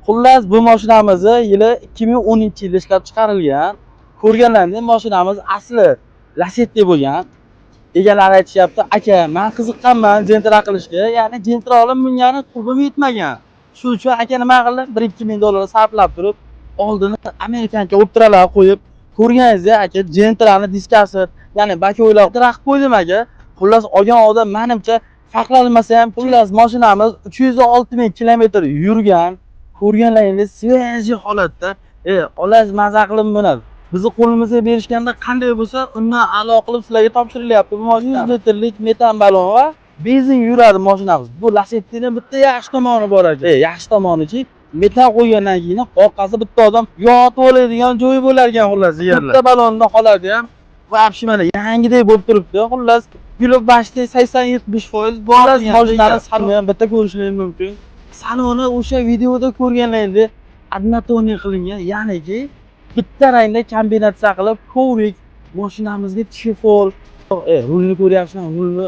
Xullas, bu mashinamizni yili 2010-yilda ishlab chiqarilgan. Ko'rganlaringizdek, mashinamiz asli Lacetti bo'lgan. Egalari aytishyapti, aka, men qiziqqanman Gentra qilishga, ya'ni Gentra olib mingani qurbim yetmagan. Shu uchun aka nima qildi? 1-2 ming dollar sarflab turib, oldini американка Optralar qo'yib, ko'rganingizdek, aka, Gentrani diskasi, ya'ni боковой lar qilib qo'ydim, aka. Xullas, olgan odam menimcha farqlanmasa ham, xullas, mashinamiz 306 ming kilometr yurgan. Ko'rganlaringiz свежий holatda, olasiz, maza qilib minadi. Bizni qo'limizga berishganda qanday bo'lsa, undan a'lo qilib sizlarga topshirilyapti. Bu mashina 100 litrlik metan balon va benzin yuradi mashinamiz. Bu Lacettini bitta yaxshi tomoni bor, aka. Yaxshi tomonichi, metan qo'ygandan keyin orqasi bitta odam yotib oladigan joyi bo'lar ekan, xullas, yerlar. Bitta balonni holati ham вообще mana yangidek bo'lib turibdi. Xullas, yili почти 80-70% bor. Mashinani saloni ham bitta ko'rishingiz mumkin. Saloni o'sha videoda ko'rganlaringizdek однотонный qilingan, ya'niki bitta rangda kombinatsiya qilib коврик, mashinamizga чехол, rulni ko'ryapsizmi? Rulni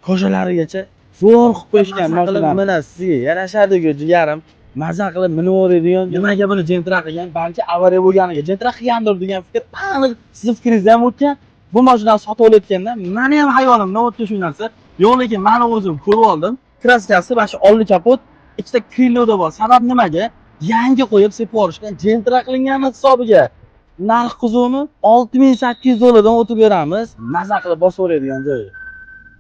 koshalarigacha zo'r qilib qo'yishgan mashinani. Mana sizga yarashadi-ku, jigarim. Maza qilib minib oladigan. Nimaga buni Gentra qilgan? Balki avariya bo'lganiga Gentra qilgandir degan fikr aniq sizni fikringizda ham o'tgan. Bu mashinani sotib olayotganda mani ham hayolimdan o'tdi shu narsa. Yo'q, lekin mani o'zim ko'rib oldim. Краска si mana shu oldi kapot ikkita крыло da bor. Sabab nimaga? Yangi qo'yib sepib yuborishgan, Gentra qilingan hisobiga. Narx qiziqmi? 6800 dollardan o'tib beramiz. Maza qilib bosib oladigan joyi.